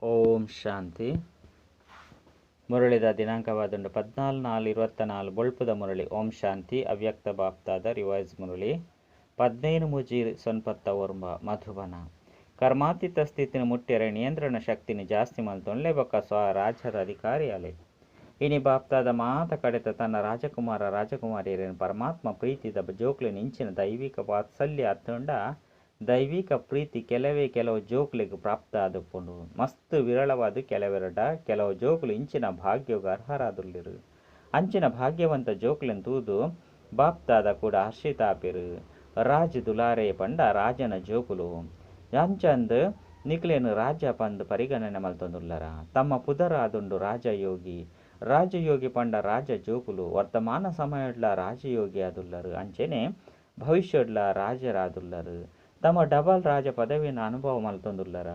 ಓಂ ಶಾಂತಿ. ಮುರಳಿದ ದಿನಾಂಕವಾದುಂಡು 14/4/24. ಬೊಳ್ಪುದ ಮುರಳಿ. ಓಂ ಶಾಂತಿ. ಅವ್ಯಕ್ತ ಬಾಪ್ತಾದ ರಿವೈಸ್ ಮುರಳಿ, 15/3/99, ಮಧುಬನ. ಕರ್ಮಾತೀತ ಸ್ಥಿತಿನ ಮುಟ್ಟೆರೆ ನಿಯಂತ್ರಣ ಶಕ್ತಿನ ಜಾಸ್ತಿ ಮಲ್ತೊನ್ಲೆ ಬೊಕ್ಕ ಸ್ವರಾಜ್ಯದ ಅಧಿಕಾರಿ ಅಲೆ. ಇನಿ ಬಾಪ್ತಾದ ಮಾತ ಕಡೆತ ತನ್ನ ರಾಜಕುಮಾರ ರಾಜಕುಮಾರಿಯರೇನು ಪರಮಾತ್ಮ ಪ್ರೀತಿದ ಜೋಕ್ಲೆನ ಇಂಚಿನ ದೈವಿಕ ವಾತ್ಸಲ್ಯ ಅತ್ತುಂಡ ದೈವಿಕ ಪ್ರೀತಿ ಕೆಲವೇ ಕೆಲವು ಜೋಕ್ಲೆಗ್ ಪ್ರಾಪ್ತ ಆದುಪ್ಪುಂಡು. ಮಸ್ತ್ ವಿರಳವಾದ ಕೆಲವೆರಡ ಕೆಲವು ಜೋಕುಲು ಇಂಚಿನ ಭಾಗ್ಯಗ್ ಅರ್ಹರಾದುಲ್ಲೆರ್. ಅಂಚಿನ ಭಾಗ್ಯವಂತ ಜೋಕ್ಲೆನ್ ತೂದು ಬಾಪ್ತಾದ ಕೂಡ ಹರ್ಷಿತ ಆಪೆರ್. ರಾಜ್ ದುಲಾರೆ ಪಂಡ ರಾಜನ ಜೋಕುಲು. ಅಂಚಂದ್ ನಿಕ್ಲೆನ್ ರಾಜ ಪಂದ್ ಪರಿಗಣನೆ ಮಲ್ತೊಂದುಲ್ಲರ. ತಮ್ಮ ಪುದರ್ ಆದುಂಡು ರಾಜಯೋಗಿ. ರಾಜಯೋಗಿ ಪಂಡ ರಾಜ ಜೋಕುಲು. ವರ್ತಮಾನ ಸಮಯಡ್ಲ ರಾಜಯೋಗಿ ಆದುಲ್ಲರ್, ಅಂಚನೆ ಭವಿಷ್ಯಡ್ಲ ರಾಜರಾದುಲ್ಲರ್. ತಮ್ಮ ಡಬಲ್ ರಾಜ ಪದವಿನ ಅನುಭವ ಮಲ್ತೊಂದುಲ್ಲರ.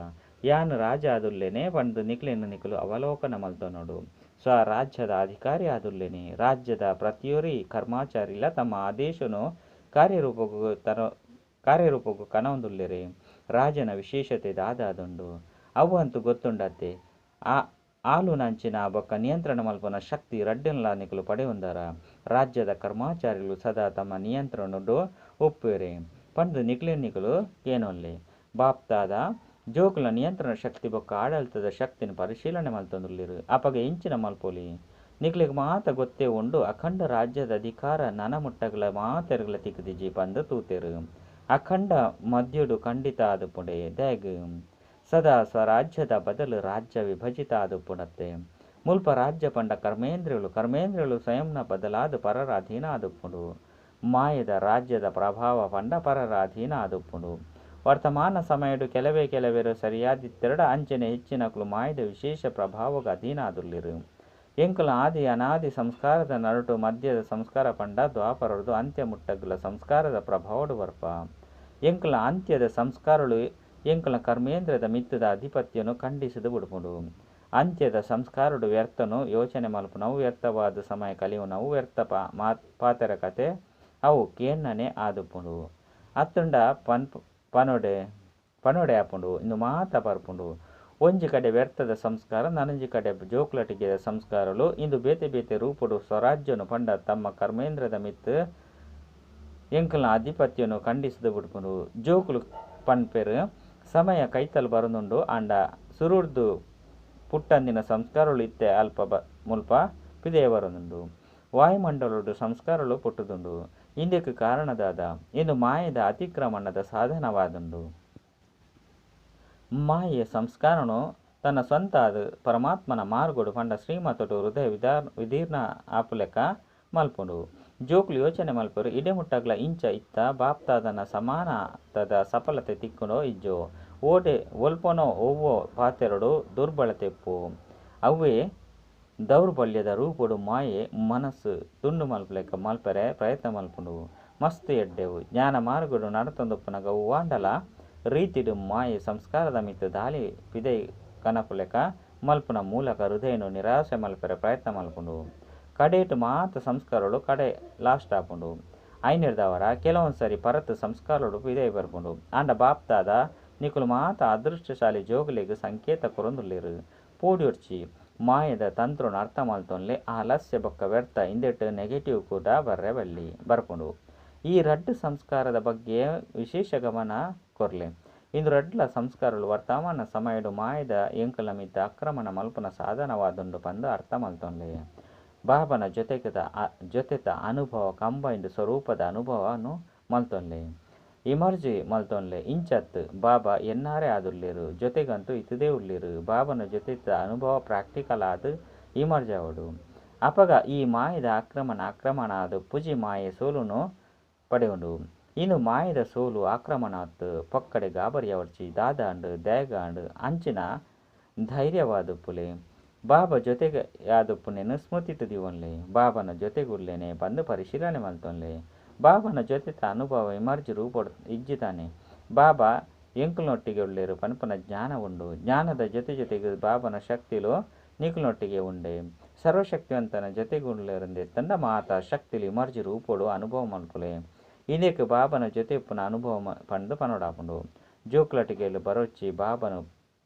ಯಾನ್ ರಾಜ ಆದುಲ್ಲೇನೆ ಪಂದ್ ನಿಕ್ಲೆನ್ ನಿಕುಲು ಅವಲೋಕನ ಮಲ್ತೊನೊಡು. ಸ್ವರಾಜ್ಯದ ಅಧಿಕಾರಿ ಆದುಲ್ಲೇನೆ. ರಾಜ್ಯದ ಪ್ರತಿಯೊರಿ ಕರ್ಮಚಾರಿಲ ತಮ್ಮ ಆದೇಶನು ಕಾರ್ಯರೂಪಗು ಕನವೊಂದುಲ್ಲೆರೆ. ರಾಜನ ವಿಶೇಷತೆ ದಾದಾದುಂಡು ಅವಂತು ಗೊತ್ತುಂಡತ್ತೆ. ಆ ಆಲುನಂಚಿನ ಬೊಕ್ಕ ನಿಯಂತ್ರಣ ಮಲ್ಪುನ ಶಕ್ತಿ ರಡ್ಡನ್ಲ ನಿಕುಲು ಪಡೆಯೊಂದರ. ರಾಜ್ಯದ ಕರ್ಮಚಾರಿಲು ಸದಾ ತಮ್ಮ ನಿಯಂತ್ರಣಡು ಉಪ್ಪುವೆರೆ ಪಂದ್ ನಿಕ್ಲೆನ್ ನಿಕುಲು ಕೇನೊನ್ಲೆ. ಬಾಪ್ತಾದ ಜೋಕುಲ ನಿಯಂತ್ರಣ ಶಕ್ತಿ ಬೊಕ್ಕ ಆಡಳಿತದ ಶಕ್ತಿನ ಪರಿಶೀಲನೆ ಮಲ್ತೊಂದುಲ್ಲೆರ್. ಅಪಗ ಎಂಚಿನ ಮಲ್ಪೊಲಿ ನಿಕ್ಲೆಗ್ ಮಾತ ಗೊತ್ತೇ ಉಂಡು. ಅಖಂಡ ರಾಜ್ಯದ ಅಧಿಕಾರ ನನ ಮುಟ್ಟಗಲ ಮಾತೆರ್ಗಲ ತಿಕ್ದಿಜಿ ಪಂದ್ ತೂತೆರ್. ಅಖಂಡ ಮದ್ಯಡು ಖಂಡಿತ ಆದುಪ್ಪುಂಡೆ ದಾಯೆಗ್ ಸದಾ ಸ್ವರಾಜ್ಯದ ಬದಲು ರಾಜ್ಯ ವಿಭಜಿತ ಆದುಪ್ಪುಂಡತ್ತೆ. ಮುಲ್ಪ ರಾಜ್ಯ ಪಂಡ ಕರ್ಮೇಂದ್ರಿಯಲು. ಕರ್ಮೇಂದ್ರಿಯಲು ಸ್ವಯಂನ ಬದಲಾದ ಪರರ ಅಧೀನ ಆದುಪ್ಪುಂಡು. ಮಾಯದ ರಾಜ್ಯದ ಪ್ರಭಾವ ಪಂಡ ಪರರ ಅಧೀನ ಆದುಪ್ಪುಂಡು. ವರ್ತಮಾನ ಸಮಯಡು ಕೆಲವೇ ಕೆಲವೆರು ಸರಿಯಾದಿತ್ತೆರಡ ಅಂಚನೆ ಹೆಚ್ಚಿನಕುಲು ಮಾಯದ ವಿಶೇಷ ಪ್ರಭಾವಗ್ ಅಧೀನ ಆದುಲ್ಲೆರ್. ಎಂಕುಲ ಆದಿ ಅನಾದಿ ಸಂಸ್ಕಾರದ ನಡುಟು ಮಧ್ಯದ ಸಂಸ್ಕಾರ ಪಂಡ ದ್ವಾಪರದು ಅಂತ್ಯ ಮುಟ್ಟಗ್ಲ ಸಂಸ್ಕಾರದ ಪ್ರಭಾವಡು ಬರ್ಪ. ಎಂಕುಲ ಅಂತ್ಯದ ಸಂಸ್ಕಾರಗಳು ಎಂಕುಲ ಕರ್ಮೇಂದ್ರದ ಮಿತ್ತದ ಅಧಿಪತ್ಯನು ಖಂಡಿಸಿದು ಬಿಡ್ಪುಂಡು. ಅಂತ್ಯದ ಸಂಸ್ಕಾರಡು ವ್ಯರ್ಥನು ಯೋಚನೆ ಮಲ್ಪುನವು, ವ್ಯರ್ಥವಾದ ಸಮಯ ಕಲಿಯುನವು, ವ್ಯರ್ಥ ಪಾತೆರ ಕತೆ ಅವು ಕೇನ್ನನೆ ಆದುಪ್ಪುಂಡು. ಅತ್ತುಂಡ ಪನ್ ಪನೊಡೆ ಪನೊಡೆ ಆಪುಂಡು. ಇಂದು ಮಾತ ಬರ್ಪುಂಡು. ಒಂಜಿ ಕಡೆ ವ್ಯರ್ಥದ ಸಂಸ್ಕಾರ, ನನೊಂಜಿ ಕಡೆ ಜೋಕ್ಲಟಿಗೆದ ಸಂಸ್ಕಾರಲು. ಇಂದು ಬೇತೆ ಬೇತೆ ರೂಪಡು ಸ್ವರಾಜ್ಯನು ಪಂಡ ತಮ್ಮ ಕರ್ಮೇಂದ್ರದ ಮಿತ್ತು ಎಂಕಲ್ನ ಆಧಿಪತ್ಯನು ಖಂಡಿಸಿದು ಬಿಡ್ಪುಂಡು. ಜೋಕುಲು ಪನ್ಪೆರ್ ಸಮಯ ಕೈತಲ್ ಬರೊಂದುಂಡು. ಆಂಡ ಸುರುರ್ದು ಪುಟ್ಟಂದಿನ ಸಂಸ್ಕಾರಲು ಇತ್ತೆ ಅಲ್ಪ ಮುಲ್ಪ ಪಿದಯ ಬರೊಂದುಂಡು. ವಾಯುಮಂಡಲಡು ಸಂಸ್ಕಾರಲು ಪುಟ್ಟುದುಂಡು. ಇಂದೆಕ್ ಕಾರಣ ದಾದ? ಇಂದು ಮಾಯದ ಅತಿಕ್ರಮಣದ ಸಾಧನವಾದುಂಡು. ಮಾಯೆ ಸಂಸ್ಕಾರನು ತನ್ನ ಸ್ವಂತ ಆದ್ ಪರಮಾತ್ಮನ ಮಾರ್ಗಡು ಪಂಡ ಶ್ರೀಮತಡು ಹೃದಯ ವಿದೀರ್ಣ ಆಪುಲೆಕ ಮಲ್ಪುಂಡು. ಜೋಕುಲು ಯೋಚನೆ ಮಲ್ಪರು, ಇಡೆ ಮುಟ್ಟಗ್ಲ ಇಂಚ ಇತ್ತ ಬಾಪ್ತಾದನ ಸಮಾನತದ ಸಫಲತೆ ತಿಕ್ಕುಂಡೋ ಇಜ್ಜೋ. ಓಡೆ ಒಲ್ಪನೋ ಒವ್ವೋ ಪಾತೆರಡು ದುರ್ಬಲತೆ ಇಪ್ಪು. ಅವ್ವೇ ದೌರ್ಬಲ್ಯದ ರೂಪಡು ಮಾಯೆ ಮನಸ್ಸು ತುಂಡು ಮಲ್ಪಲೆಕ ಮಲ್ಪರೆ ಪ್ರಯತ್ನ ಮಲ್ಪುಂಡು. ಮಸ್ತ್ ಎಡ್ಡೆವು. ಜ್ಞಾನ ಮಾರ್ಗಡು ನಡತೊಂದುಪ್ಪುನಗ ಒವ್ವಾಂಡಲ ರೀತಿಡ್ ಮಾಯೆ ಸಂಸ್ಕಾರದ ಮಿತ್ತ್ ದಾಳಿ ಪಿದೈ ಕನಪುಲೆಕ ಮಲ್ಪುನ ಮೂಲಕ ಹೃದಯನು ನಿರಾಸೆ ಮಲ್ಪರೆ ಪ್ರಯತ್ನ ಮಲ್ಪುಂಡು. ಕಡೆಟ್ ಮಾತ ಸಂಸ್ಕಾರಗಳು ಕಡೆ ಲಾಸ್ಟ್ ಆಪುಂಡು. ಐನೆರ್ದಾವರ ಕೆಲವೊಂದು ಸರಿ ಪರತ್ ಸಂಸ್ಕಾರಗಳು ಪಿದೈ ಬರ್ಪುಂಡು. ಆಂಡ ಬಾಪ್ತಾದ ನಿಕುಲು ಮಾತ ಅದೃಷ್ಟಶಾಲಿ ಜೋಗುಲೆಗ್ ಸಂಕೇತ ಕೊರೊಂದುಲ್ಲೆರ್. ಪೋಡಿಯೊಡ್ಚಿ. ಮಾಯದ ತಂತ್ರನ್ ಅರ್ಥ ಮಲ್ತೊನ್ಲೆ. ಆಲಸ್ಯ ಬೊಕ್ಕ ವ್ಯರ್ಥ ಇಂದೆಟ್ ನೆಗೆಟಿವ್ ಕೂಡ ಬರ್ರೆ ಬಲ್ಲಿ ಬರ್ಪುಂಡು. ಈ ರಡ್ಡ್ ಸಂಸ್ಕಾರದ ಬಗ್ಗೆ ವಿಶೇಷ ಗಮನ ಕೊರ್ಲೆ. ಇಂದು ರಡ್ಲ ಸಂಸ್ಕಾರಗಳು ವರ್ತಮಾನ ಸಮಯಡು ಮಾಯದ ಎಂಕಲ್ನ ಮಿತ್ತ್ ಆಕ್ರಮಣ ಮಲ್ಪುನ ಸಾಧನವಾದುಂಡು ಪಂದ್ ಅರ್ಥ ಮಲ್ತೊನ್ಲೆ. ಬಾಬನ ಜೊತೆಗದ ಜೊತೆತ ಅನುಭವ ಕಂಬೈನ್ಡ್ ಸ್ವರೂಪದ ಅನುಭವನು ಮಲ್ತೊನ್ಲೆ. ಇಮರ್ಜಿ ಮಲ್ತೊನ್ಲೆ. ಇಂಚತ್ ಬಾಬಾ ಎನ್ನಾರೆ ಆದುಲ್ಲೆರ್, ಜೊತೆಗಂತೂ ಇತ್ತದೇ ಉಲ್ಲೆರ್. ಬಾಬನ ಜೊತೆತ ಅನುಭವ ಪ್ರಾಕ್ಟಿಕಲ್ ಆದ್ ಇಮರ್ಜ್ ಆವೊಡು. ಅಪಗ ಈ ಮಾಯದ ಆಕ್ರಮಣ ಆಕ್ರಮಣ ಆದ್ ಪುಜಿ ಮಾಯೆ ಸೋಲುನು ಪಡೆಯುಂಡು. ಇಂದು ಮಾಯದ ಸೋಲು ಆಕ್ರಮಣ ಆತ್. ಪೊಕ್ಕಡೆ ಗಾಬರಿ ಅವಡ್ಚಿ. ದಾದಾಂಡ್ ದಾಯೆಗಾಂಡ್ ಅಂಚಿನ ಧೈರ್ಯವಾದುಪ್ಪುಲೆ. ಬಾಬಾ ಜೊತೆಗೆ ಯಾದುಪ್ಪುನೇನು ಸ್ಮೃತಿಟ್ ದೀವೊನ್ಲೆ. ಬಾಬನ ಜೊತೆಗೆ ಉಲ್ಲೇನೆ ಪಂದ್ ಪರಿಶೀಲನೆ ಮಲ್ತೊನ್ಲೆ. ಬಾಬನ ಜೊತೆತ ಅನುಭವ ಇಮರ್ಜಿ ರೂಪಡ್ ಇಜ್ಜಿ ತಾನೆ. ಬಾಬಾ ಎಂಕಲ್ನೊಟ್ಟಿಗೆ ಉಲ್ಲೆರ್ ಪನ್ಪುನ ಜ್ಞಾನ ಉಂಡು. ಜ್ಞಾನದ ಜೊತೆ ಜೊತೆಗೆ ಬಾಬನ ಶಕ್ತಿಲು ನಿಕಲ್ನೊಟ್ಟಿಗೆ ಉಂಡೆ. ಸರ್ವಶಕ್ತಿವಂತನ ಜೊತೆಗೆ ಉಲ್ಲೆರ್ ಮಾತ ಶಕ್ತಿಲು ಇಮರ್ಜಿ ರೂಪಡು ಅನುಭವ ಮಲ್ಪುಲೆ. ಇಂದೆಕ್ ಬಾಬನ ಜೊತೆ ಉಪ್ಪುನ ಅನುಭವ ಪಂದ್ ಪನೊಡಾಪುಂಡು. ಜೋಕ್ಲಟಿಗೆಲ್ ಬರೊಚ್ಚಿ ಬಾಬನು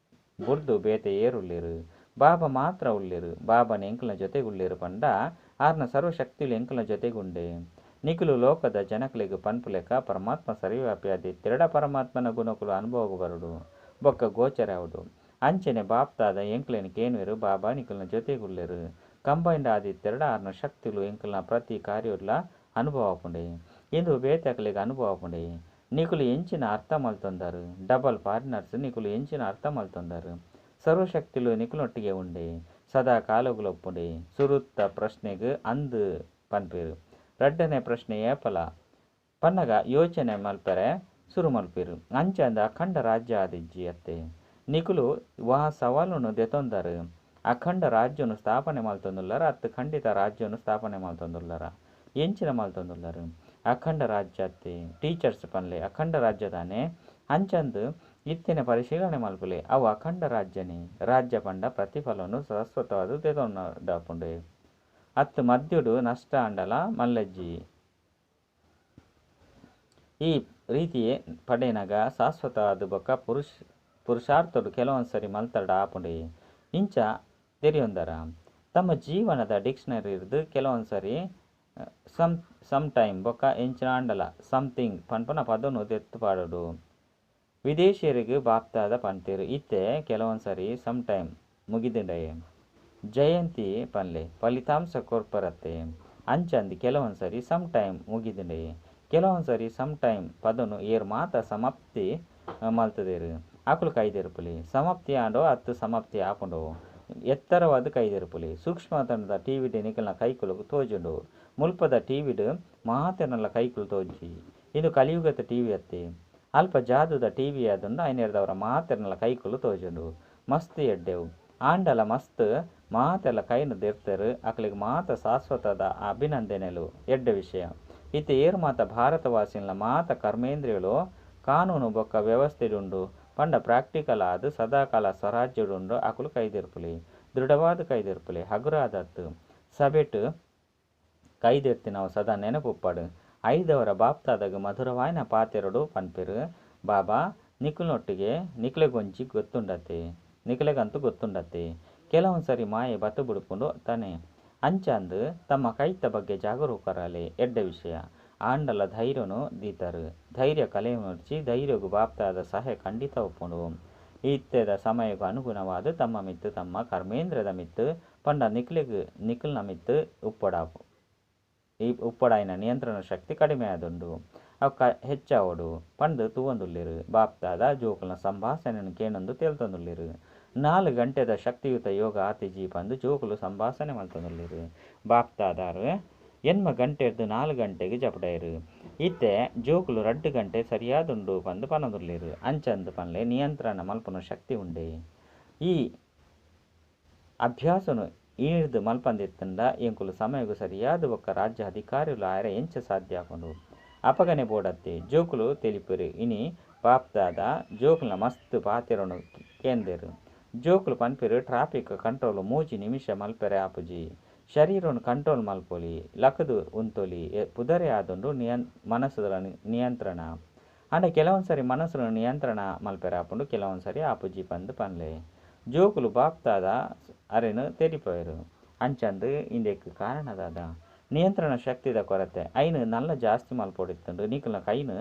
ಬುಡ್ದು ಬೇತೆ ಏರುಲ್ಲೆರ್? ಬಾಬಾ ಮಾತ್ರ ಉಲ್ಲೆರ್. ಬಾಬಾನೆ ಎಂಕಲ್ನ ಜೊತೆಗುಲ್ಲೆರ್ ಪಂಡ ಆರ್ನ ಸರ್ವಶಕ್ತಿಲು ಎಂಕಲ್ನ ಜೊತೆಗುಂಡೆ. ನಿಕುಲು ಲೋಕದ ಜನಕ್ಲೆಗ್ ಪನ್ಪುಲೆಕ ಪರಮಾತ್ಮ ಸರ್ವವ್ಯಾಪಿ ಆದಿತ್ತೆರ್ಡ ಪರಮಾತ್ಮನ ಗುಣಕುಲು ಅನುಭವಗ್ ಬರೊಡು ಬೊಕ್ಕ ಗೋಚರ ಆವೊಡು. ಅಂಚನೆ ಬಾಪ್ತಾದ ಎಂಕ್ಲೆನ್ ಕೇನ್ವೆರ್ ಬಾಬಾ ನಿಕಲ್ನ ಜೊತೆಗುಲ್ಲೆರ್. ಕಂಬೈಂಡ್ ಆದಿತ್ತೆರ್ಡ ಆರ್ನ ಶಕ್ತಿಲು ಎಂಕಲ್ನ ಪ್ರತಿ ಕಾರ್ಯಡ್ಲ ಅನುಭವ ಆಪುಂಡೆ. ಇಂದು ಬೇತೆ ಅಕ್ಲೆಗ್ ಅನುಭವ ಆಪುಂಡೆ. ನಿಕುಲು ಎಂಚಿನ ಅರ್ಥ ಮಲ್ತೊಂದಾರು? ಡಬಲ್ ಫಾರಿನರ್ಸ್ ನಿಕುಲು ಎಂಚಿನ ಅರ್ಥ ಮಲ್ತೊಂದಾರು? ಸರ್ವಶಕ್ತಿಲು ನಿಕುಲೊಟ್ಟಿಗೆ ಉಂಡೆ, ಸದಾ ಕಾಲಗುಲೊಪ್ಪುಂಡೆ. ಸುರುತ್ತ ಪ್ರಶ್ನೆಗ್ ಅಂದ್ ಪನ್ಪೆರ್. ರಡ್ಡನೇ ಪ್ರಶ್ನೆ ಏಪಲ ಪನ್ನಗ ಯೋಚನೆ ಮಲ್ಪೆರೆ ಸುರು ಮಲ್ಪೆರ್. ಅಂಚಂದ ಅಖಂಡ ರಾಜ್ಯ ಆದಿಜ್ಜಿ ಅತ್ತೆ. ನಿಕುಲು ವಾ ಸವಾಲುನು ದೆತೊಂದಾರು? ಅಖಂಡ ರಾಜ್ಯನು ಸ್ಥಾಪನೆ ಮಲ್ತೊಂದುಲ್ಲಾರ ಅತ್ತು ಖಂಡಿತ ರಾಜ್ಯನು ಸ್ಥಾಪನೆ ಮಲ್ತೊಂದುಲ್ಲಾರ? ಎಂಚಿನ ಮಲ್ತೊಂದುಲ್ಲಾರ? ಅಖಂಡ ರಾಜ್ಯ ಅತ್ತೆ. ಟೀಚರ್ಸ್ ಪನ್ಲೆ ಅಖಂಡ ರಾಜ್ಯ ತಾನೆ. ಅಂಚಂದು ಇತ್ತಿನ ಪರಿಶೀಲನೆ ಮಲ್ಪುಲೆ. ಅವು ಅಖಂಡ ರಾಜ್ಯನೇ. ರಾಜ್ಯ ಪಂಡ ಪ್ರತಿಫಲನು ಶಾಶ್ವತವಾದ ದೆತೊಂಡಾಪುಂಡೆ ಅತ್ತು ಮದ್ಯಡು ನಷ್ಟ ಆಂಡಲ ಮಲ್ಲಜ್ಜಿ. ಈ ರೀತಿಯೇ ಪಡೆನಗ ಶಾಶ್ವತವಾದ ಬೊಕ್ಕ ಪುರುಷಾರ್ಥಡು ಕೆಲವೊಂದು ಸರಿ ಮಲ್ತಡ ಆಪುಂಡೆ. ಇಂಚ ತೆರಿಯೊಂದರ ತಮ್ಮ ಜೀವನದ ಡಿಕ್ಷನರಿರ್ದ್ ಕೆಲವೊಂದು ಸರಿ ಸಮ್ ಟೈಮ್ ಬೊಕ್ಕ ಎಂಚಿನ ಆಂಡಲ ಸಮಥಿಂಗ್ ಪನ್ಪುನ ಪದೊನು ದೆತ್ತ್ ಪಾಡೊಡು. ವಿದೇಶಿಯರಿಗೆ ಬಾಪ್ತಾದ ಪಂತೆರ್ ಇತ್ತೆ ಕೆಲವೊಂದು ಸರಿ ಸಮ್ ಟೈಮ್ ಮುಗಿದಿಂಡಯೆ. ಜಯಂತಿ ಪನ್ಲೆ ಫಲಿತಾಂಶ ಕೊರ್ಪರತ್ತೆ. ಅಂಚಂದ್ ಕೆಲವೊಂದು ಸರಿ ಸಮ್ ಟೈಮ್ ಮುಗಿದಿಂಡಯೆ. ಕೆಲವೊಂದು ಸರಿ ಸಮ್ ಟೈಮ್ ಪದೊನು ಏರ್ ಮಾತ ಸಮಾಪ್ತಿ ಮಲ್ತುದೆರ್ ಅಕುಲು ಕೈದೆರ್ಪುಲೆ. ಸಮಾಪ್ತಿ ಆಂಡೋ ಅತ್ತು ಸಮಾಪ್ತಿ ಆಪುಂಡೋ ಎತ್ತರವಾದ ಕೈದೆರ್ಪುಲೆ. ಸೂಕ್ಷ್ಮತನದ ಟಿವಿಡ್ ನಿಕಲ್ನ ಕೈಕುಲು ತೋಜುಂಡು. ಮುಲ್ಪದ ಟಿವಿಡ್ ಮಾತೆರ್ನಲ ಕೈಕುಲು ತೋಜಿ. ಇಂದು ಕಲಿಯುಗದ ಟಿವಿ ಅತ್ತೆ. ಅಲ್ಪ ಜಾದುದ ಟಿವಿ ಆದುಂಡು ಐನೆರ್ದವರ ಮಾತೆರ್ನಲ ಕೈಕುಲು ತೋಜುಂಡು. ಮಸ್ತ್ ಎಡ್ಡೆವು ಆಂಡಲ ಮಸ್ತ್ ಮಾತೆರ್ಲ ಕೈನ್ ದೆರ್ತೆರ್. ಅಕ್ಲೆಗ್ ಮಾತ ಶಾಶ್ವತದ ಅಭಿನಂದನೆಲು. ಎಡ್ಡೆ ವಿಷಯ. ಇತ್ತೆ ಏರ್ ಮಾತ ಭಾರತವಾಸಿಲ್ನ ಮಾತ ಕರ್ಮೇಂದ್ರಿಯಲು ಕಾನೂನು ಬೊಕ್ಕ ವ್ಯವಸ್ಥೆಡುಂಡು ಪಂಡ ಪ್ರಾಕ್ಟಿಕಲ್ ಆದ್ ಸದಾಕಾಲ ಸ್ವರಾಜ್ಯಡುಂಡು ಅಕುಲು ಕೈದೆರ್ಪುಲೆ. ದೃಢವಾದ ಕೈದೆರ್ಪುಲೆ. ಹಗುರಾದತ್ತು ಸಭೆಟ್ ಕೈದೆರ್ತಿನವು ಸದಾ ನೆನಪುಪ್ಪಡು. ಐದವರ ಬಾಪ್ತಾದಗ ಮಧುರವಾಯಿನ ಪಾತೆರೊಡು ಪನ್ಪೆರ್. ಬಾಬಾ ನಿಕುಲ್ನೊಟ್ಟಿಗೆ ನಿಕ್ಲೆಗೊಂಜಿ ಗೊತ್ತುಂಡತ್ತೆ, ನಿಕ್ಲೆಗಂತೂ ಗೊತ್ತುಂಡತ್ತೆ. ಕೆಲವೊಂದು ಸರಿ ಮಾಯೆ ಬತ್ತು ಬುಡ್ಪುಂಡು ತಾನೆ. ಅಂಚಂದ್ ತಮ್ಮ ಕೈತ ಬಗ್ಗೆ ಜಾಗರೂಕರಾಲೆ. ಎಡ್ಡೆ ವಿಷಯ. ಆಂಡಲ ಧೈರ್ಯನು ದೀತರು. ಧೈರ್ಯ ಕಲೆಯೊಡ್ಚಿ. ಧೈರ್ಯಗು ಬಾಪ್ತಾದ ಸಹಾಯ ಖಂಡಿತ ಉಪ್ಪುಂಡು. ಇತ್ತೆದ ಸಮಯಗ್ ಅನುಗುಣವಾದ ತಮ್ಮ ಮಿತ್ತ್ ತಮ್ಮ ಕರ್ಮೇಂದ್ರಿಯದ ಮಿತ್ತ್ ಪಂಡ ನಿಕ್ಲೆಗ್ ನಿಕಲ್ನ ಮಿತ್ತ್ ಉಪ್ಪಡಾಪು ಈ ಉಪ್ಪಡಾಯಿನ ನಿಯಂತ್ರಣ ಶಕ್ತಿ ಕಡಿಮೆ ಆದುಂಡು. ಅವು ಹೆಚ್ಚಾವೊಡು ಪಂದ್ ತೂವೊಂದುಲ್ಲೆರ್. ಬಾಪ್ತಾದ ಜೋಕುಲ್ನ ಸಂಭಾಷಣೆನ್ ಕೇನೊಂದು ತೆಲ್ತೊಂದುಲ್ಲೆರ್. 4 ಗಂಟೆದ ಶಕ್ತಿಯುತ ಯೋಗ ಆತಿಜಿ ಪಂದ್ ಜೋಕುಲು ಸಂಭಾಷಣೆ ಮಲ್ತೊಂದುಲ್ಲೆರ್. ಬಾಪ್ತಾದಾರ್ 8 ಗಂಟೆರ್ದ್ 4 ಗಂಟೆಗ್ ಜಪುಡಾಯೆರ್. ಇತ್ತೆ ಜೋಕುಲು 2 ಗಂಟೆ ಸರಿಯಾದುಂಡು ಪಂದ್ ಪನೊಂದುಲ್ಲೆರ್. ಅಂಚಂದ್ ಪನ್ಲೆ ನಿಯಂತ್ರಣ ಮಲ್ಪುನ ಶಕ್ತಿ ಉಂಡೆ. ಈ ಅಭ್ಯಾಸನು ಇನಿರ್ದ್ ಮಲ್ಪಂದಿತ್ತುಂಡ ಎಂಕುಲು ಸಮಯಗ್ ಸರಿಯಾದ ಬೊಕ್ಕ ರಾಜ್ಯ ಅಧಿಕಾರಿಲು ಆಯೆರೆ ಎಂಚ ಸಾಧ್ಯ ಆಪುಂಡು? ಅಪಗನೆ ಬೋಡತ್ತೆ. ಜೋಕುಲು ತೆಲಿಪೆರ್. ಇನಿ ಬಾಪ್ತಾದ ಜೋಕುಲ್ನ ಮಸ್ತ್ ಪಾತೆರೊನು ಕೇಂದೆರ್. ಜೋಕುಲು ಪನ್ಪೆರ್ ಟ್ರಾಫಿಕ್ ಕಂಟ್ರೋಲ್ 3 ನಿಮಿಷ ಮಲ್ಪೆರೆ ಆಪುಜಿ. ಶರೀರನ್ ಕಂಟ್ರೋಲ್ ಮಲ್ಪೊಲಿ. ಲಕುದು ಉಂತೊಲಿ. ಪುದರೇ ಆದುಂಡು ಮನಸ್ಸುದ ನಿಯಂತ್ರಣ. ಆಂಡ ಕೆಲವೊಂದು ಸರಿ ಮನಸ್ಸುನ ನಿಯಂತ್ರಣ ಮಲ್ಪೆರೆ ಆಪುಂಡು, ಕೆಲವೊಂದು ಸರಿ ಆಪುಜಿ ಪಂದ್ ಪನ್ಲೆ. ಜೋಕುಲು ಬಾಪ್ತಾದ ಅರೆನ್ ತೆರಿಪಾಯೆರ್. ಅಂಚಂದ್ ಇಂದೆಕ್ ಕಾರಣ ದಾದ? ನಿಯಂತ್ರಣ ಶಕ್ತಿದ ಕೊರತೆ. ಐನ್ ನಲ್ಲ ಜಾಸ್ತಿ ಮಲ್ಪೊಡಿತ್ತುಂಡು. ನಿಕಲ್ನ ಕೈನ್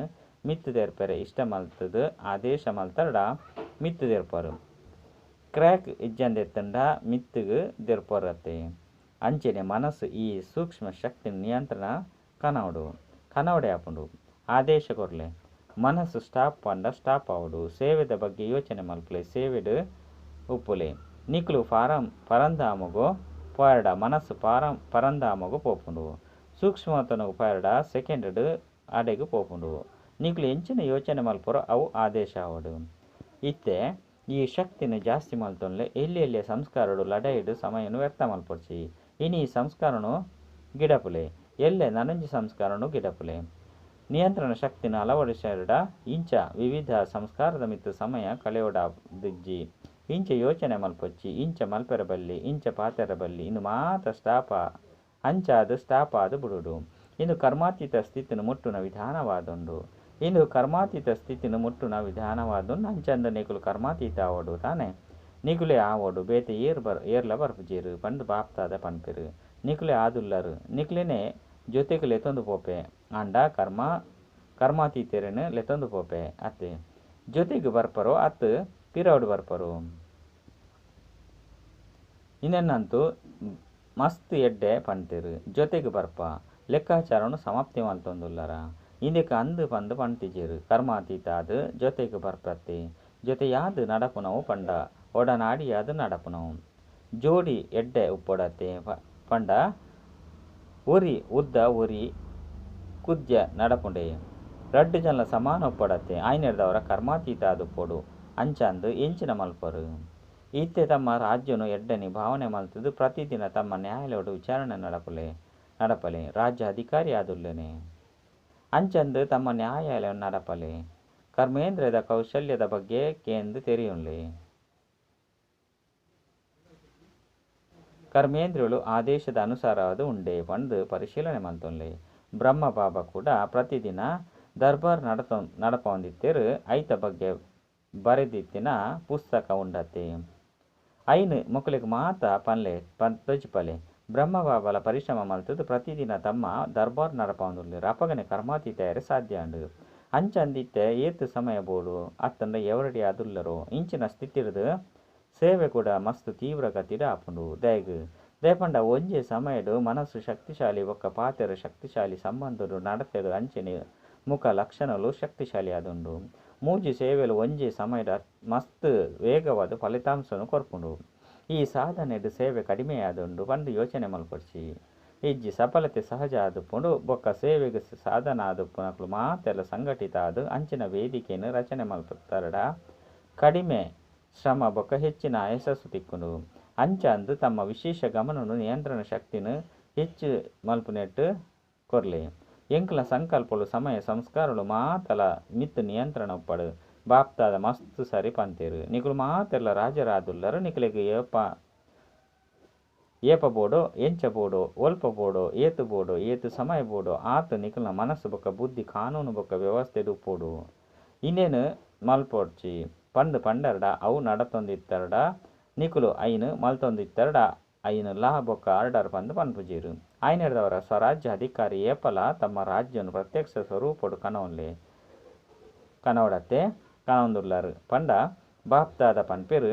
ಮಿತ್ತ್ ದೇರ್ಪೆರೆ ಇಷ್ಟ ಮಲ್ತುದು ಆದೇಶ ಮಲ್ತರ್ಡ ಮಿತ್ತ್ ದೇರ್ಪರು. ಕ್ರ್ಯಾಕ್ ಇಜ್ಜಂದೆತ್ತುಂಡ ಮಿತ್ತುಗ್ ದೆರ್ಪರತ್ತೆ. ಅಂಚನೆ ಮನಸ್ಸು ಈ ಸೂಕ್ಷ್ಮ ಶಕ್ತಿ ನಿಯಂತ್ರಣ ಕನವಡು ಕನವಡೆ ಆಪುಂಡು. ಆದೇಶ ಕೊರ್ಲೆ. ಮನಸ್ಸು ಸ್ಟಾಪ್ ಪಂಡ ಸ್ಟಾಪ್ ಆವೊಡು. ಸೇವೆದ ಬಗ್ಗೆ ಯೋಚನೆ ಮಲ್ಪುಲೆ. ಸೇವೆಡ್ ಉಪ್ಪುಲೆ. ನಿಕುಲು ಪರಂಧಾಮಗು ಪೋಯರ್ಡ ಮನಸ್ಸು ಪರಂಧಾಮಗು ಪೋಪುಂಡು. ಸೂಕ್ಷ್ಮತನಗು ಪೋಯರ್ಡ ಸೆಕೆಂಡ್ ಅಡೆಗ್ ಪೋಪುಂಡು. ನಿಕುಲು ಎಂಚಿನ ಯೋಚನೆ ಮಲ್ಪುರೋ ಅವು ಆದೇಶ ಆವೊಡು. ಇತ್ತೆ ಈ ಶಕ್ತಿನ ಜಾಸ್ತಿ ಮಲ್ತೊನ್ಲೆ. ಎಲ್ಯ ಎಲ್ಯ ಸಂಸ್ಕಾರಡು ಲಡಾಯಿಡು ಸಮಯನು ವ್ಯರ್ಥ ಮಲ್ಪೊಡ್ಚಿ. ಇನಿ ಈ ಸಂಸ್ಕಾರನು ಗಿಡಪುಲೆ. ಎಲ್ಲೆ ನನೊಂಜಿ ಸಂಸ್ಕಾರನು ಗಿಡಪುಲೆ. ನಿಯಂತ್ರಣ ಶಕ್ತಿನ ಅಳವಡಿಸಡ ಇಂಚ ವಿವಿಧ ಸಂಸ್ಕಾರದ ಮಿತ್ತ್ ಸಮಯ ಕಳೆಯೊಡಾದಿಜ್ಜಿ. ಇಂಚ ಯೋಚನೆ ಮಲ್ಪೊಚ್ಚಿ, ಇಂಚ ಮಲ್ಪೆರೆ ಬಲ್ಲಿ, ಇಂಚ ಪಾತೆರ ಬಲ್ಲಿ, ಇಂದು ಮಾತ ಸ್ಟಾಪ ಅಂಚಾದ್ ಸ್ಟಾಪ್ ಆದ್ ಬುಡುಡು. ಇಂದು ಕರ್ಮಾತೀತ ಸ್ಥಿತಿನ ಮುಟ್ಟುನ ವಿಧಾನವಾದುಂಡು. ಇಂದು ಕರ್ಮಾತೀತ ಸ್ಥಿತಿನ ಮುಟ್ಟುನ ವಿಧಾನವಾದುಂಡು. ಅಂಚಂದ ನಿಕುಲು ಕರ್ಮಾತೀತ ಆವೊಡು ತಾನೆ. ನಿಕುಲೇ ಆವೊಡು ಬೇತೆ ಏರ್ ಏರ್ಲ ಬರ್ಪುಜೆರ್ ಪಂದ್ ಬಾಪ್ತಾದ ಪನ್ಪೆರ್. ನಿಕುಲೇ ಆದುಲ್ಲರ್. ನಿಕ್ಲೆನೇ ಜೊತೆಗ್ ಲೆತೊಂದು ಪೋಪೆ. ಆಂಡ ಕರ್ಮ ಕರ್ಮಾತೀತೆರೆನ್ ಲೆತೊಂದು ಪೋಪೆ ಅತ್ತೆ. ಜೊತೆಗ್ ಬರ್ಪರೋ ಅತ್ತ್ ಪಿರವುಡು ಬರ್ಪರೋ. ಇಂದೆನ್ನಂತೂ ಮಸ್ತ್ ಎಡ್ಡೆ ಪಂತೆರ್. ಜೊತೆಗ್ ಬರ್ಪ. ಲೆಕ್ಕಾಚಾರನ್ ಸಮಾಪ್ತಿ ಮಲ್ತೊಂದುಲ್ಲರ. ಇಂದೆಕ್ ಅಂದ್ ಪಂದ್ ಪಂತಿಜೆರ್. ಕರ್ಮಾತೀತ ಆದ್ ಜೊತೆಗ್ ಬರ್ಪತ್ತೆ. ಜೊತೆಯಾದ್ ನಡಪುನವು ಪಂಡ ಒಡನಾಡಿಯಾದ್ ನಡಪುನವು. ಜೋಡಿ ಎಡ್ಡೆ ಉಪ್ಪೊಡತ್ತೆ. ಪಂಡ ಒರಿ ಉದ್ದ ಒರಿ ಕುದ್ಯ ನಡಪುಂಡೆ. ರಡ್ಡ್ ಜನಲ ಸಮಾನ ಉಪ್ಪೊಡತ್ತೆ. ಆಯಿನೆಡ್ದಾವರ ಕರ್ಮಾತೀತ ಆದುಪ್ಪೊಡು. ಅಂಚಾಂದ್ ಎಂಚಿನ ಮಲ್ಪರ್. ಇತ್ತೆ ತಮ್ಮ ರಾಜ್ಯನು ಎಡ್ಡನೆ ಭಾವನೆ ಮಲ್ತ್ದ್ ಪ್ರತಿದಿನ ತಮ್ಮ ನ್ಯಾಯಾಲಯಡ್ ವಿಚಾರಣೆ ನಡಪುಲೆ ನಡಪಲೆ. ರಾಜ್ಯ ಅಧಿಕಾರಿ ಆದುಲ್ಲೆನೆ. ಅಂಚಂದ್ ತಮ್ಮ ನ್ಯಾಯಾಲಯನ್ ನಡಪಲೆ. ಕರ್ಮೇಂದ್ರಿಯದ ಕೌಶಲ್ಯದ ಬಗ್ಗೆ ಕೇಂದ್ ತೆರಿಯೊನ್ಲೆ. ಕರ್ಮೇಂದ್ರಿಯೊಲು ಆದೇಶದ ಅನುಸಾರವಾದ್ ಉಂಡೆ ಪಂದ್ ಪರಿಶೀಲನೆ ಮಲ್ತೊನ್ಲೆ. ಬ್ರಹ್ಮ ಬಾಬಾ ಕೂಡ ಪ್ರತಿದಿನ ದರ್ಬಾರ್ ನಡಪಾವೊಂದಿತ್ತೆರ್. ಅಯಿತ ಬಗ್ಗೆ ಬರೆದಿತ್ತಿನ ಪುಸ್ತಕ ಉಂಡತ್ತೆ. ಅಯಿನ್ ಮೊಕಲೆಗ್ ಮಾತ ಪನ್ಲೆ ತೋಜಿಪಾಲೆ. ಬ್ರಹ್ಮ ಬಾಬಾಲ ಪರಿಶ್ರಮ ಮಲ್ತ್ದ್ ಪ್ರತಿದಿನ ತಮ್ಮ ದರ್ಬಾರ್ ನಡಪಾವೊಂದುಲ್ಲೆರ್. ಅಪಗನೆ ಕರ್ಮಾತೀತ ಆಯೆರೆ ಸಾಧ್ಯ ಆಂಡ್. ಅಂಚಂದ್ ಇತ್ತೆ ಏತ್ ಸಮಯ ಬೋಡು ಅತ್ತಂಡ ಎವರೆಡಿ ಆದುಲ್ಲರೋ ಇಂಚಿನ ಸ್ಥಿತಿಡ್ದ್ ಸೇವೆ ಕೂಡ ಮಸ್ತ್ ತೀವ್ರ ಗತಿಡ್ ಆಪುಂಡು. ದಾಯೆಗ್ ದಾಯೆ ಪಂಡ ಒಂಜೇ ಸಮಯಡ್ ಮನಸ್ಸು ಶಕ್ತಿಶಾಲಿ ಬೊಕ್ಕ ಪಾತೆರ ಶಕ್ತಿಶಾಲಿ ಸಂಬಂಧಡ್ ನಡತೆಡ್ ಅಂಚನೆ ಮುಖ ಲಕ್ಷಣಲು ಶಕ್ತಿಶಾಲಿ ಆದುಂಡು. ಮೂಜಿ ಸೇವೆಲು ಒಂಜೇ ಸಮಯಡ್ ಮಸ್ತ್ ವೇಗವಾದ ಫಲಿತಾಂಶನ್ ಕೊರ್ಪುಂಡು. ಈ ಸಾಧನೆಡ್ ಸೇವೆ ಕಡಿಮೆ ಆದುಂಡು ಪಂದ್ ಯೋಚನೆ ಮಲ್ಪೊಡ್ಚಿ. ಇಜ್ಜಿ ಸಫಲತೆ ಸಹಜ ಆದುಪ್ಪುಂಡು ಬೊಕ್ಕ ಸೇವೆಗ್ ಸಾಧನ ಆದುಪ್ಪುನಕುಲು ಮಾತೆರ್ಲ ಸಂಘಟಿತ ಆದ್ ಅಂಚಿನ ವೇದಿಕೆನ್ ರಚನೆ ಮಲ್ಪುತ್ತಾರಡ ಕಡಿಮೆ ಶ್ರಮ ಬೊಕ್ಕ ಹೆಚ್ಚಿನ ಯಶಸ್ಸು ತಿಕ್ಕುಂಡು. ಅಂಚಾಂದ್ ತಮ್ಮ ವಿಶೇಷ ಗಮನನ್ ನಿಯಂತ್ರಣ ಶಕ್ತಿನ್ ಹೆಚ್ಚು ಮಲ್ಪುನೆಟ್ ಕೊರ್ಲೆ. ಎಂಕ್ಲ ಸಂಕಲ್ಪಲು ಸಮಯ ಸಂಸ್ಕಾರಲು ಮಾತಲ ಮಿತ್ತ್ ನಿಯಂತ್ರಣ ಉಪ್ಪಡ್. ಬಾಪ್ತಾದ ಮಸ್ತ್ ಸರಿ ಪಂತೆರ್. ನಿಕುಲು ಮಾತೆರ್ಲ ರಾಜರಾದುಲ್ಲರ್. ನಿಕಲೆಗ್ ಏಪ ಏಪ ಬೋಡೋ ಎಂಚ ಬೋಡೋ ಒಲ್ಪ ಬೋಡೋ ಏತ್ ಬೋಡೋ ಏತ್ ಸಮಯ ಬೋಡೋ ಆತ್ ನಿಕಲ್ನ ಮನಸ್ಸು ಬೊಕ್ಕ ಬುದ್ಧಿ ಕಾನೂನು ಬೊಕ್ಕ ವ್ಯವಸ್ಥೆಡ್ ಉಪ್ಪೊಡು. ಇಂದೆನ್ ಮಲ್ಪೊಡ್ಚಿ ಪಂದ್ ಪಂಡರ್ಡ ಅವು ನಡತೊಂದಿತ್ತರ್ಡ ನಿಕುಲು ಅಯಿನ್ ಮಲ್ತೊಂದಿತ್ತರ್ಡ ಅಯಿನ್ ಲಾ ಬೊಕ್ಕ ಆರ್ಡರ್ ಪಂದ್ ಪನ್ಪುಜೆರ್. ಆಯಿನೆಡ್ದಾವರ ಸ್ವರಾಜ್ಯ ಅಧಿಕಾರಿ ಏಪಲ ತಮ್ಮ ರಾಜ್ಯನ್ ಪ್ರತ್ಯಕ್ಷ ಸ್ವರೂಪಡ್ ಕನವೊನ್ಲೆ. ಕನವೊಡತ್ತೆ ಕನವೊಂದುಲ್ಲರ್. ಪಂಡ ಬಾಪ್ತಾದ ಪನ್ಪೆರ್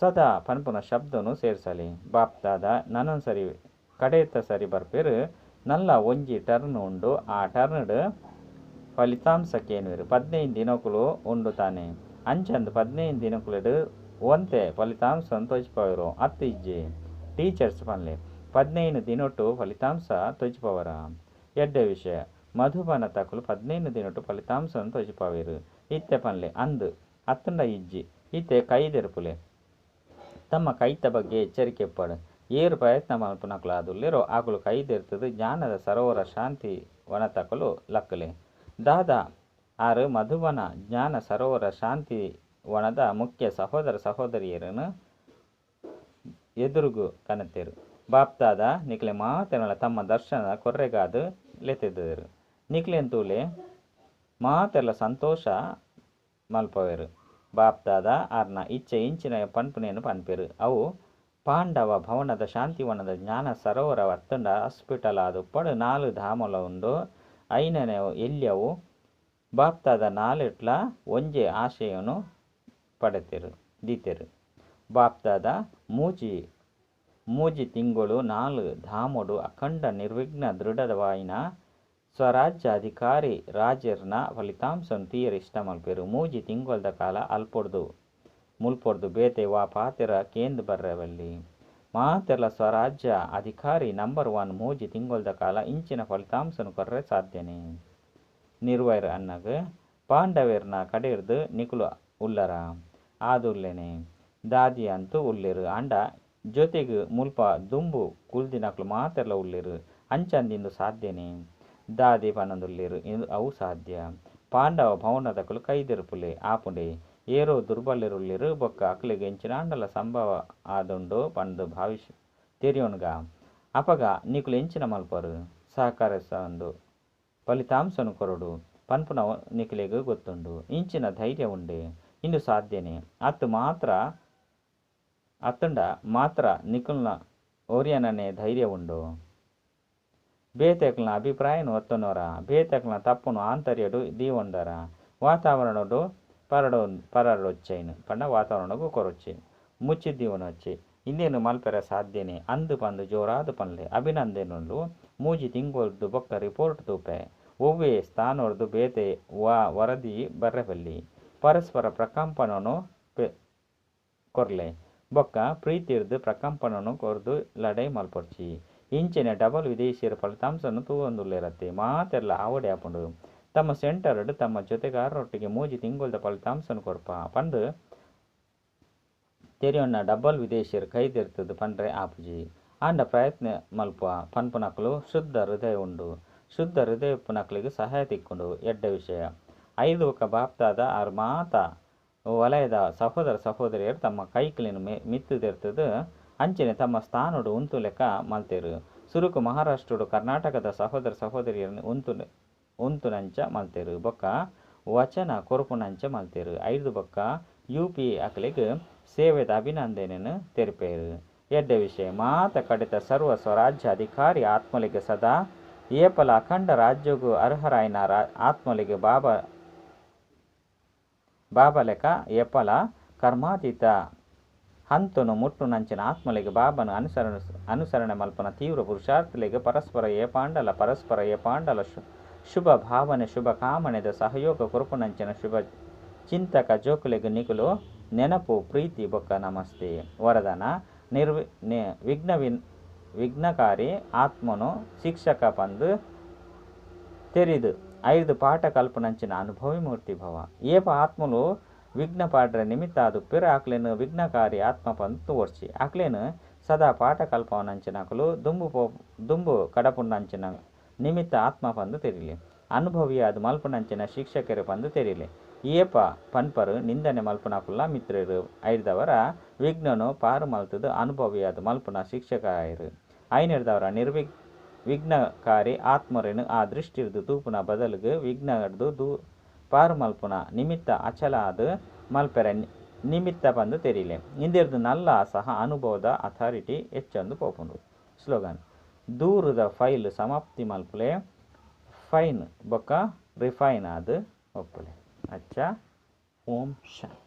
ಸದಾ ಪನ್ಪುನ ಶಬ್ದನು ಸೇರ್ಸಲೆ. ಬಾಪ್ತಾದ ನನೊಂದ್ಸರಿ ಕಡೇತ ಸರಿ ಬರ್ಪೆರ್. ನಲ್ಲ ಒಂಜಿ ಟರ್ನ್ ಉಂಡು. ಆ ಟರ್ನ್ಡ್ ಫಲಿತಾಂಶ ಕೇನುವೆರ್. 15 ದಿನಕುಲು ಉಂಡು ತಾನೆ. ಅಂಚಂದ್ 15 ದಿನಕುಲೆಡ್ ಒಂತೆ ಫಲಿತಾಂಶನ್ ತೋಜಿಪಾವೆರ್ ಅತ್ತ್ ಇಜ್ಜಿ. ಟೀಚರ್ಸ್ ಪನ್ಲೆ 15 ದಿನೊಟು ಫಲಿತಾಂಶ ತೋಜಿಪಾವರ. ಎಡ್ಡೆ ವಿಷಯ. ಮಧುಬನ ತಕುಲು 15 ದಿನೊಟು ಫಲಿತಾಂಶನ್ ತೋಜಿಪಾವೆರ್. ಇತ್ತೆ ಪನ್ಲೆ ಅಂದ್ ಅತ್ತ್ಂಡ ಇಜ್ಜಿ. ಇತ್ತೆ ಕೈ ದೆರ್ಪುಲೆ. ತಮ್ಮ ಕೈತ ಬಗ್ಗೆ ಎಚ್ಚರಿಕೆ ಇಪ್ಪಡ್. ಏರ್ ಪ್ರಯತ್ನ ಮಲ್ಪುನಕುಲು ಆದುಲ್ಲೆರೋ ಅಕುಲು ಕೈ ದೆರ್ತುದು ಜ್ಞಾನದ ಸರೋವರ ಶಾಂತಿ ವನತಕುಲು ಲಕ್ಕುಲೆ. ದಾದಾ ಆರ್ ಮಧುಬನ ಜ್ಞಾನ ಸರೋವರ ಶಾಂತಿ ವನದ ಮುಖ್ಯ ಸಹೋದರ ಸಹೋದರಿಯರೆನ್ ಎದುರುಗು ಕನತೆರ್. ಬಾಪ್ತಾದ ನಿಕ್ಲೆ ಮಾತೆರ್ನಲ ತಮ್ಮ ದರ್ಶನ ಕೊರ್ರೆಗಾದ್ ಲೆತ್ತ್ದೆರ್. ನಿಕ್ಲೆನ್ ತೂಲೆ ಮಾತೆರ್ಲ ಸಂತೋಷ ಮಲ್ಪವೆರ್. ಬಾಪ್ತಾದ ಆರ್ನ ಇಚ್ಛೆ ಎಂಚಿನ ಪನ್ಪುನೇನ್ ಪನ್ಪೆರ್. ಅವು ಪಾಂಡವ ಭವನದ ಶಾಂತಿವನದ ಜ್ಞಾನ ಸರೋವರ ಅತ್ತಂಡ ಹಾಸ್ಪಿಟಲ್ ಆದುಪ್ಪಡ್ ನಾಲ್ ಧಾಮಲ ಉಂಡು. ಐನನೇ ಎಲ್ಯವು ಬಾಪ್ತಾದ ನಾಲೆಟ್ಲ ಒಂಜೇ ಆಶಯನು ಪಡೆತೆರ್ ದೀತೆರ್. ಬಾಪ್ತಾದ ಮೂಜಿ ಮೂಜಿ ತಿಂಗೊಳು ನಾಲ್ ಧಾಮೊಡು ಅಖಂಡ ನಿರ್ವಿಘ್ನ ದೃಢವಾಯಿನ ಸ್ವರಾಜ್ಯ ಅಧಿಕಾರಿ ರಾಜೆರ್ನ ಫಲಿತಾಂಶನ್ ತೂಯೆರೆ ಇಷ್ಟ ಮಲ್ಪುವೆರ್. ಮೂಜಿ ತಿಂಗೊಲ್ದ ಕಾಲ ಅಲ್ಪೊಡ್ದು ಮುಲ್ಪೊಡ್ದು ಬೇತೆ ವಾ ಪಾತೆರ ಕೇಂದ್ ಬರ್ರೆ ಬಲ್ಲಿ. ಮಾತೆರ್ಲ ಸ್ವರಾಜ್ಯ ಅಧಿಕಾರಿ ನಂಬರ್ ಒನ್ ಮೂಜಿ ತಿಂಗೊಲ್ದ ಕಾಲ ಇಂಚಿನ ಫಲಿತಾಂಶನ್ ಕೊರ್ರೆ ಸಾಧ್ಯನೇ. ನಿರ್ವೈರ್ ಅಣ್ಣಗ್ ಪಾಂಡವೆರ್ನ ಕಡೆರ್ದ್ ನಿಕುಲು ಉಲ್ಲರ. ಆದುಲ್ಲೆನೆ. ದಾದಿ ಅಂತೂ ಉಲ್ಲೆರ್ ಆಂಡ ಜೊತೆಗ್ ಮುಲ್ಪ ದುಂಬು ಕುಲ್ದಿನಕುಲು ಮಾತೆರ್ಲ ಉಲ್ಲೆರ್. ಅಂಚಂದ್ ಇಂದು ಸಾಧ್ಯನೇ. ದಾದಿ ಪನೊಂದುಲ್ಲೆರ್ ಅವು ಸಾಧ್ಯ. ಪಾಂಡವ ಭವನದಕುಲು ಕೈ ದೆರ್ಪುಲೆ. ಆಪುಂಡೆ. ಏರೋ ದುರ್ಬಲೆರುಲ್ಲೆರ್ ಬೊಕ್ಕ ಅಕ್ಲೆಗ್ ಎಂಚಿನಾಂಡಲ ಸಂಭವ ಆದುಂಡು ಪಂದ್ ಭಾವಿಸಿ ತೆರಿಯೊನ್ಗ. ಅಪಗ ನಿಕುಲು ಎಂಚಿನ ಮಲ್ಪರ್. ಸಹಕರಿಸೊಂದು ಫಲಿತಾಂಶನ್ ಕೊರೊಡು ಪನ್ಪುನವು ನಿಕ್ಲೆಗ್ ಗೊತ್ತುಂಡು. ಇಂಚಿನ ಧೈರ್ಯ ಉಂಡೆ. ಇಂದು ಸಾಧ್ಯನೇ. ಆತ್ ಮಾತ್ರ. ಅತ್ತಂಡ ಮಾತ್ರ ನಿಕಲ್ನ ಒರಿಯನನೇ ಧೈರ್ಯ ಉಂಡು? ಬೇತೆಕ್ಲೆನ ಅಭಿಪ್ರಾಯನ್ ಒತ್ತೊನೊರ? ಬೇತೆಕ್ಲೆನ ತಪ್ಪುನು ಆಂತರ್ಯಡ್ ದೀವೊಂದರ? ವಾತಾವರಣಡ್ ಪರಡೊಚ್ಚೈನ್ ಪಂಡ ವಾತಾವರಣಗ್ ಕೊರೊಚ್ಚಿ ಮುಚ್ಚಿ ದೀವೊನೊಚ್ಚಿ ಇಂದೇನು ಮಲ್ಪೆರೆ ಸಾಧ್ಯನೇ ಅಂದ್ ಪಂದ್ ಜೋರಾದ್ ಪನ್ಲೆ. ಅಭಿನಂದನೆಲು ಮೂಜಿ ತಿಂಗೊಲ್ದು ಬೊಕ್ಕ ರಿಪೋರ್ಟ್ ತೂಪೆ. ಒವ್ವೇ ಸ್ಥಾನೊರ್ದು ಬೇತೆ ವಾ ವರದಿ ಬರ್ರೆ ಬಲ್ಲಿ. ಪರಸ್ಪರ ಪ್ರಕಂಪನೊನು ಕೊರ್ಲೆ ಬೊಕ್ಕ ಪ್ರೀತಿರ್ದ್ ಪ್ರಕಂಪನೊನು ಕೊರ್ದು ಲಡಯಿ ಮಲ್ಪೊಡ್ಚಿ. ಇಂಚೆನೆ ಡಬಲ್ ವಿದೇಶಿಯೆರ್ ಫಲಿತಾಂಶನ್ ತೂವೊಂದುಲ್ಲೆರತ್ತೆ ಮಾತೆರ್ಲಾ ಆವೊಡೇ ಆಪುಂಡು. ತಮ್ಮ ಸೆಂಟರ್ ಡ್ ತಮ್ಮ ಜೊತೆಗಾರರೊಟ್ಟಿಗೆ ಮೂಜಿ ತಿಂಗೊಲ್ದ ಫಲಿತಾಂಶನ್ ಕೊರ್ಪ ಪಂದ್ ತೆರಿಯೊನ್ನ ಡಬಲ್ ವಿದೇಶಿಯೆರ್ ಕೈ ದೆರ್ತ್ ದ್ ಪಂಡ್ರೆ ಆಪುಜಿ. ಆಂಡ ಪ್ರಯತ್ನ ಮಲ್ಪುವ ಪನ್ಪುನಕುಲು ಶುದ್ಧ ಹೃದಯ ಉಂಡು. ಶುದ್ಧ ಹೃದಯ ಉಪ್ಪುನಕ್ಲೆಗ್ ಸಹಾಯ ತಿಕ್ಕುಂಡು. ಎಡ್ಡೆ ವಿಷಯ. ಐದು ಬೊಕ್ಕ ಬಾಪ್ದಾದ ಆರ್ ಮಾತ ವಲಯದ ಸಹೋದರ ಸಹೋದರಿಯರು ತಮ್ಮ ಕೈಕ್ಲೆನ್ ಮಿತ್ತ್ ದೆರ್ತುದು ಅಂಚನೆ ತಮ್ಮ ಸ್ಥಾನೊಡು ಉಂತುಲೆಕ ಮಲ್ತೆರ್. ಸುರುಕು ಮಹಾರಾಷ್ಟ್ರಡ್ ಕರ್ನಾಟಕದ ಸಹೋದರ ಸಹೋದರಿಯರನ್ನು ಉಂತುನಂಚ ಮಲ್ತೆರ್. ಬೊಕ್ಕ ವಚನ ಕೊರ್ಪುನಂಚ ಮಲ್ತೆರ್. ಐರ್ದ್ ಬೊಕ್ಕ ಯು.ಪಿ ಅಕ್ಲೆಗ್ ಸೇವೆದ ಅಭಿನಂದನೆನ್ ತೆರಿಪಾಯೆರ್. ಎಡ್ಡೆ ವಿಷಯ. ಮಾತ ಕಡೆತ ಸರ್ವ ಸ್ವರಾಜ್ಯ ಅಧಿಕಾರಿ ಆತ್ಮಲೆಗ್ ಸದಾ ಏಪಲ ಅಖಂಡ ರಾಜ್ಯಗ್ ಅರ್ಹರಾಯಿನ ಆತ್ಮಲೆಗ್ ಬಾಬಾ ಬಾಬಾಲೆಕ ಏಪಲ ಕರ್ಮಾತೀತ ಹಂತೊನು ಮುಟ್ಟುನಂಚಿನ ಆತ್ಮಲೆಗ್ ಬಾಬಾನ ಅನುಸರಣೆ ಮಲ್ಪುನ ತೀವ್ರ ಪುರುಷಾರ್ಥಲೆಗ್ ಪರಸ್ಪರ ಏಪಾಂಡಲ ಪರಸ್ಪರ ಏಪಾಂಡಲ ಶುಭ ಭಾವನೆ ಶುಭ ಕಾಮನೆದ ಸಹಯೋಗ ಕೊರ್ಪುನಂಚಿನ ಶುಭ ಚಿಂತಕ ಜೋಕುಲೆಗ್ ನಿಕುಲು ನೆನಪು ಪ್ರೀತಿ ಬೊಕ್ಕ ನಮಸ್ತೆ. ವರದಾನ ವಿಘ್ನ ವಿಘ್ನಕಾರಿ ಆತ್ಮನು ಶಿಕ್ಷಕ ಪಂದ್ ತೆರಿದು ಐರ್ದ್ ಪಾಠ ಕಲ್ಪುನಂಚಿನ ಅನುಭವಿ ಮೂರ್ತಿ ಭವ. ಏಪ ಆತ್ಮಲು ವಿಘ್ನ ಪಾಡ್ರೆ ನಿಮಿತ್ತ ಆದುಪ್ಪೆರ್ ಆಕ್ಲೆನ್ ವಿಘ್ನಕಾರಿ ಆತ್ಮ ಪಂದ್ ತೂವೊಡ್ಚಿ. ಆಕ್ಲೆನ್ ಸದಾ ಪಾಠ ಕಲ್ಪವನಂಚಿನಕುಲು ದುಂಬು ಪೋ ದುಂಬು ಕಡಪುನಂಚಿನ ನಿಮಿತ್ತ ಆತ್ಮ ಪಂದ್ ತೆರಿಲೆ. ಅನುಭವಿಯಾದ್ ಮಲ್ಪುನಂಚಿನ ಶಿಕ್ಷಕೆರ್ ಪಂದ್ ತೆರಿಲೆ. ಏಪ ಪನ್ಪರ್ ನಿಂದನೆ ಮಲ್ಪುನಕುಲ್ಲ ಮಿತ್ರರು ಐರ್ದವರ ವಿಘ್ನನು ಪಾರು ಮಲ್ತುದು ಅನುಭವಿಯಾದ್ ಮಲ್ಪುನ ಶಿಕ್ಷಕರಾಯೆರ್. ಐನೆರ್ದವರ ವಿಘ್ನಕಾರಿ ಆತ್ಮರೆನ್ ಆ ದೃಷ್ಟಿರ್ದ್ ತೂಪುನ ಬದಲಿಗೆ ವಿಘ್ನರ್ದ್ ಪಾರು ಮಲ್ಪುನ ನಿಮಿತ್ತ ಅಚಲ ಆದ್ ಮಲ್ಪೆರೆ ನಿಮಿತ್ತ ಪಂದ್ ತೆರಿಲೆ. ಇಂದೆರ್ದ್ ನಲ್ಲ ಸಹ ಅನುಭವದ ಅಥಾರಿಟಿ ಎಚ್ಚೊಂದು ಪೋಪುಂಡು. ಸ್ಲೋಗನ್ ದೂರದ ಫೈಲ್ ಸಮಾಪ್ತಿ ಮಲ್ಪುಲೆ ಫೈನ್ ಬೊಕ್ಕ ರಿಫೈನ್ ಆದ್ ಒಪ್ಪುಲೆ. ಅಚ್ಚ ಓಂ ಶಾಂತಿ.